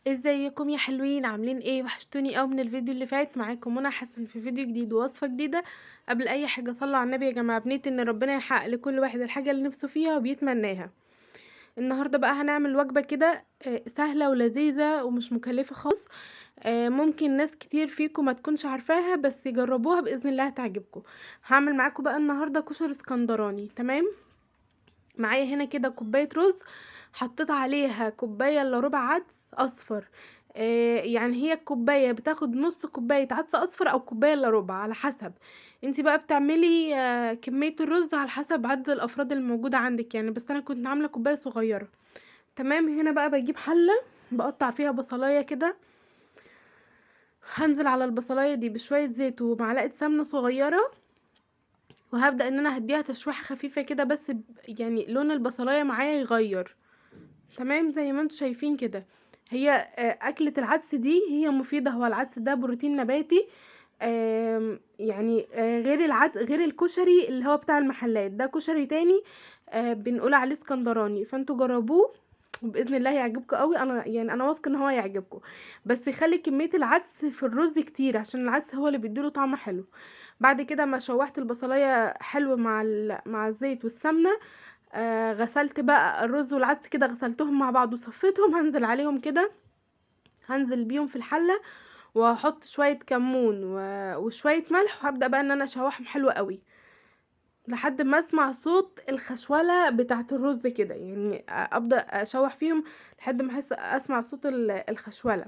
ازيكم يا حلوين؟ عاملين ايه؟ وحشتوني قوي من الفيديو اللي فات. معاكم منى حسن في فيديو جديد ووصفه جديدة. قبل اي حاجة صلوا على النبي يا جماعة، بنيت ان ربنا يحقق لكل واحد الحاجة اللي نفسه فيها وبيتمناها. النهارده بقى هنعمل وجبة كده سهلة ولذيذه ومش مكلفة خالص، ممكن ناس كتير فيكم ما تكونش عارفاها بس جربوها باذن الله هتعجبكم. هعمل معاكم بقى النهارده كشري اسكندراني. تمام، معايا هنا كده كوباية رز حطيت عليها كوباية الا ربع عدس اصفر، يعني هي الكوباية بتاخد نص كوباية عدس اصفر او كوباية الا ربع على حسب انتي بقى بتعملي كمية الرز على حسب عدد الافراد الموجودة عندك يعني، بس انا كنت عامله كوباية صغيرة. تمام، هنا بقى بجيب حله بقطع فيها بصلايه كده، هنزل على البصلايه دي بشوية زيت ومعلقة سمنه صغيرة، وهبدا ان انا هديها تشويحه خفيفة كده بس يعني لون البصلايه معايا يغير. تمام، زي ما انتم شايفين كده هي اكله العدس دي هي مفيدة، هو العدس ده بروتين نباتي، يعني غير العدس غير الكشري اللي هو بتاع المحلات، ده كشري تاني بنقول عليه اسكندراني. فانتوا جربوه وباذن الله هيعجبكم قوي، انا يعني انا واثقة ان هو هيعجبكم، بس خلي كمية العدس في الرز كتير عشان العدس هو اللي بيديله طعم حلو. بعد كده ما شوحت البصلايه حلو مع الزيت والسمنه، غسلت بقى الرز والعدس كده، غسلتهم مع بعض وصفيتهم، هنزل عليهم كده، هنزل بيهم في الحلة وهحط شوية كمون وشوية ملح، وهبدا بقى ان انا اشوحهم حلو قوي لحد ما اسمع صوت الخشوله بتاعه الرز كده، يعني ابدا اشوح فيهم لحد ما احس اسمع صوت الخشوله،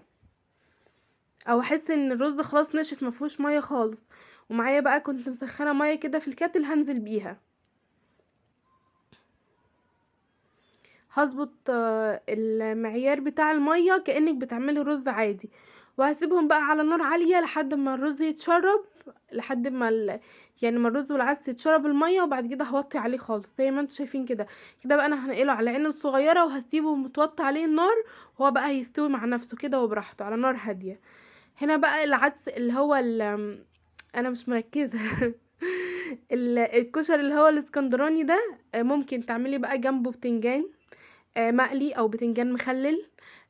او احس ان الرز خلاص نشف ما فيهوش مية خالص. ومعايا بقى كنت مسخنه مية كده في الكاتل هنزل بيها، هظبط المعيار بتاع المية كانك بتعملي رز عادي، وهسيبهم بقى على نار عالية لحد ما الرز يتشرب، لحد ما يعني ما الرز والعدس يتشرب المية، وبعد كده هوطي عليه خالص زي ما انتم شايفين كده. كده بقى انا هنقله على عينه الصغيرة وهسيبه متوطي عليه النار، وهو بقى هيستوي مع نفسه كده وبراحته على نار هادية. هنا بقى العدس اللي هو انا مش مركزه الكشري اللي هو الاسكندراني ده، ممكن تعملي بقى جنبه بتنجان مقلي او بتنجان مخلل،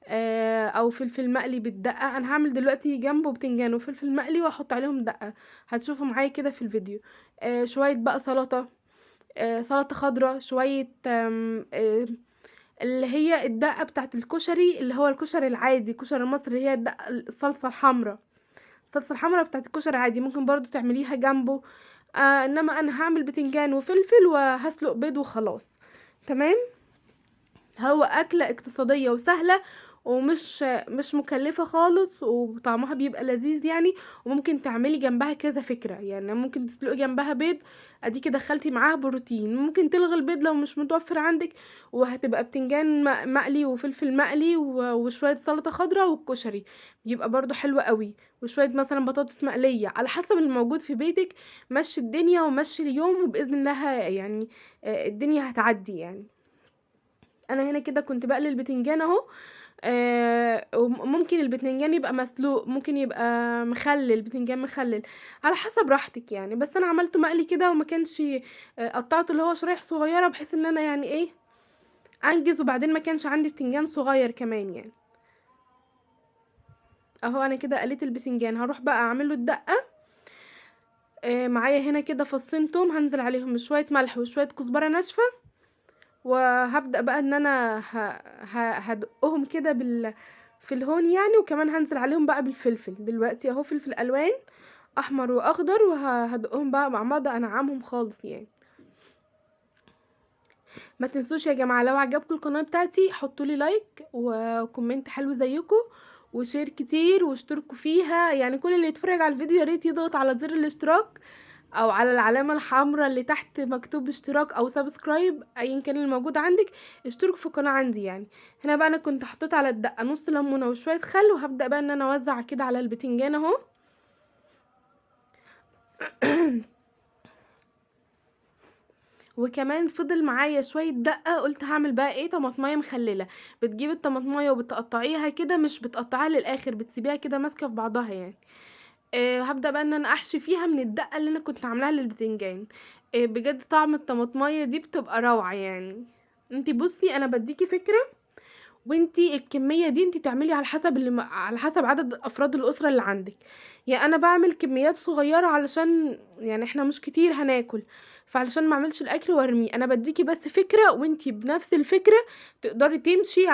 او فلفل مقلي بالدقه. انا هعمل دلوقتي جنبه بتنجان وفلفل مقلي واحط عليهم دقه، هتشوفوا معايا كده في الفيديو. شوية بقى سلطة، سلطة خضراء، شوية اللي هي الدقة بتاعه الكشري اللي هو الكشري العادي، كشري المصري، اللي هي الدقة الصلصه الحمراء، الصلصه الحمراء بتاعه الكشري العادي، ممكن برضو تعمليها جنبه. انما انا هعمل بتنجان وفلفل وهسلق بيض وخلاص. تمام، هو أكلة اقتصادية وسهلة ومش مش مكلفة خالص، وطعمها بيبقى لذيذ يعني، وممكن تعملي جنبها كذا فكرة، يعني ممكن تسلقي جنبها بيض، اديكي دخلتي معاها بروتين، ممكن تلغي البيض لو مش متوفر عندك، وهتبقى بتنجان مقلي وفلفل مقلي وشوية سلطة خضراء والكشري بيبقى برضو حلو قوي، وشوية مثلا بطاطس مقلية على حسب الموجود في بيتك. مشي الدنيا ومشي اليوم وبإذن الله يعني الدنيا هتعدي يعني. انا هنا كده كنت بقلي البتنجان اهو، وممكن البتنجان يبقى مسلوق، ممكن يبقى مخلل، بتنجان مخلل على حسب راحتك يعني، بس انا عملته مقلي كده وما كانش، قطعته اللي هو شرايح صغيرة بحيث ان انا يعني ايه انجز، وبعدين ما كانش عندي بتنجان صغير كمان يعني. اهو انا كده قليت البتنجان، هروح بقى اعمله الدقة. معايا هنا كده فصين توم هنزل عليهم بشوية ملح وشوية كزبره ناشفة، وهبدأ بقى ان انا هدقهم كده في الهون يعني، وكمان هنزل عليهم بقى بالفلفل دلوقتي اهو، فلفل الوان احمر واخضر، وهدقهم بقى مع بعض، انعمهم خالص يعني. ما تنسوش يا جماعة لو عجبكم القناة بتاعتي حطوا لي like و comment حلو زيكم و share كتير واشتركوا فيها، يعني كل اللي يتفرج على الفيديو يا ريت يضغط على زر الاشتراك او على العلامة الحمراء اللي تحت مكتوب اشتراك او subscribe ايا كان الموجود عندك، اشتركوا في القناة عندي يعني. هنا بقى انا كنت حطيت على الدقة نص ليمونه وشوية خل، وهبدا بقى ان انا اوزع كده على البتنجان اهو. وكمان فضل معايا شوية دقه، قلت هعمل بقى ايه، طماطمايه مخلله. بتجيبي الطماطمايه وبتقطعيها كده، مش بتقطعيها للاخر، بتسيبيها كده ماسكه في بعضها يعني. هبدأ بقى ان انا احشي فيها من الدقة اللي انا كنت عاملاها للبتنجان. بجد طعم الطماطمية دي بتبقى روعة يعني. انتي بصي انا بديكي فكرة وانتي الكمية دي انتي تعملي على حسب على حسب عدد افراد الاسرة اللي عندك. يعني انا بعمل كميات صغيرة علشان يعني احنا مش كتير هناكل، فعلشان ما اعملش الاكل وارميه، انا بديكي بس فكرة وانتي بنفس الفكرة تقدري تمشي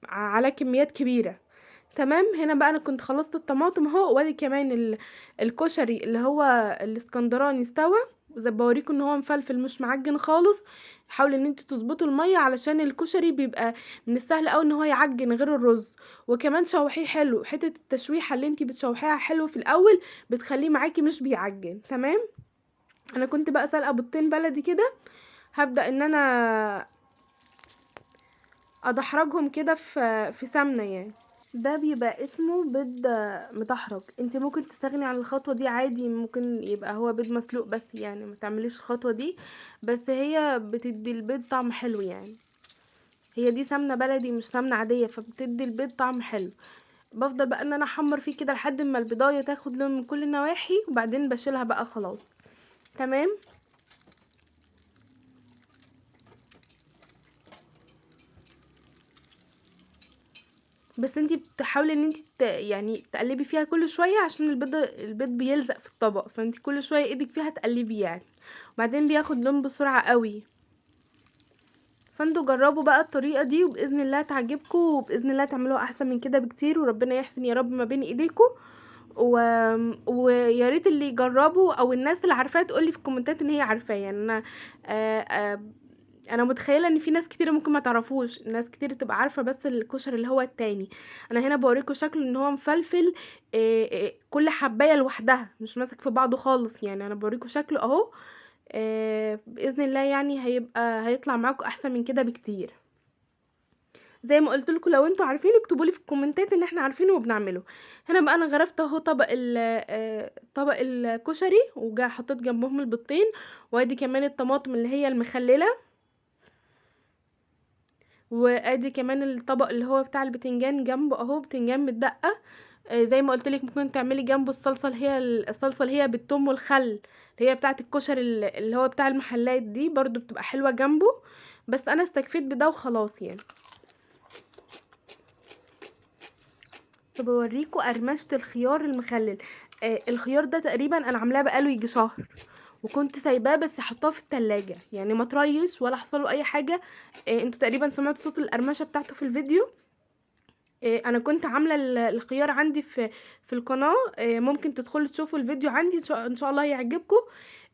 على كميات كبيرة. تمام. هنا بقى انا كنت خلصت الطماطم اهو، وادي كمان الكشري اللي هو الاسكندراني استوى، زي بوريكم ان هو مفلفل مش معجن خالص. حاولي ان انتوا تظبطوا المية علشان الكشري بيبقى من السهل قوي ان هو يعجن غير الرز. وكمان شوحيه حلو، حتة التشويحه اللي انتي بتشوحيها حلو في الاول بتخليه معاكي مش بيعجن. تمام. انا كنت بقى سلقه بيضتين بلدي كده، هبدا ان انا ادحرجهم كده في سمنه. يعني ده بيبقى اسمه بيض مدحرج. انت ممكن تستغني عن الخطوة دي عادي، ممكن يبقى هو بيض مسلوق بس، يعني ما تعمليش الخطوة دي، بس هي بتدي البيض طعم حلو. يعني هي دي سمنه بلدي مش سمنه عادية، فبتدي البيض طعم حلو. بفضل بقى ان انا احمر فيه كده لحد ما البيضايه تاخد لون من كل النواحي، وبعدين بشيلها بقى خلاص. تمام. بس انتي بتحاولي ان انتي يعني تقلبي فيها كل شوية عشان البيض بيلزق في الطبق، فانتي كل شوية ايدك فيها تقلبي يعني. وبعدين بياخد لون بسرعة قوي. فانتوا جربوا بقى الطريقة دي وباذن الله تعجبكم، وباذن الله تعملوها احسن من كده بكتير، وربنا يحسن يا رب ما بين ايديكم. ويا ريت اللي يجربوا او الناس اللي عارفاه تقولي في الكومنتات ان هي عارفاه. يعني انا متخيله ان في ناس كتير ممكن ما تعرفوش، ناس كتير تبقى عارفه بس الكشري اللي هو التاني. انا هنا بوريكم شكله ان هو مفلفل، كل حبايه لوحدها مش ماسك في بعضه خالص. يعني انا بوريكم شكله اهو، باذن الله يعني هيطلع معاكم احسن من كده بكتير. زي ما قلت لكم لو انتوا عارفين اكتبوا لي في الكومنتات ان احنا عارفينه وبنعمله. هنا بقى انا غرفت اهو طبق الكشري، وجا حطيت جنبهم البيضتين، وادي كمان الطماطم اللي هي المخلله، وادي كمان الطبق اللي هو بتاع البتنجان جنبه اهو، بتنجان متدقه. زي ما قلت لك ممكن تعملي جنبه الصلصه اللي هي الصلصه اللي هي بالثوم والخل اللي هي بتاعه الكشري اللي هو بتاع المحلات دي، برضو بتبقى حلوة جنبه، بس انا استكفيت بده وخلاص. يعني بوريكم قرمشه الخيار المخلل. الخيار ده تقريبا انا عاملاه بقاله يجي شهر، وكنت سايباه بس حطاه في التلاجة، يعني ما تريش ولا حصل له اي حاجة. انتوا تقريبا سمعتوا صوت القرمشه بتاعته في الفيديو. انا كنت عامله الخيار عندي في القناة، ممكن تدخلوا تشوفوا الفيديو عندي ان شاء الله يعجبكم.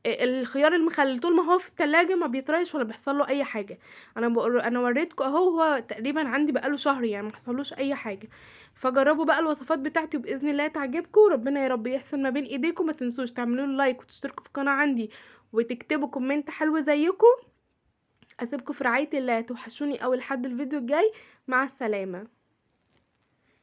الخيار المخلل طول ما هو في التلاجة ما بيطريش ولا بيحصل له اي حاجة. انا وريتكم اهو، هو تقريبا عندي بقاله شهر يعني ما حصلوش اي حاجة. فجربوا بقى الوصفات بتاعتي وباذن الله تعجبكم، ربنا يا رب يحسن ما بين ايديكم. ما تنسوش تعملوا لي like وتشتركوا في القناة عندي وتكتبوا comment حلو زيكم. اسيبكم في رعاية الله، توحشوني اول لحد الفيديو الجاي. مع السلامة.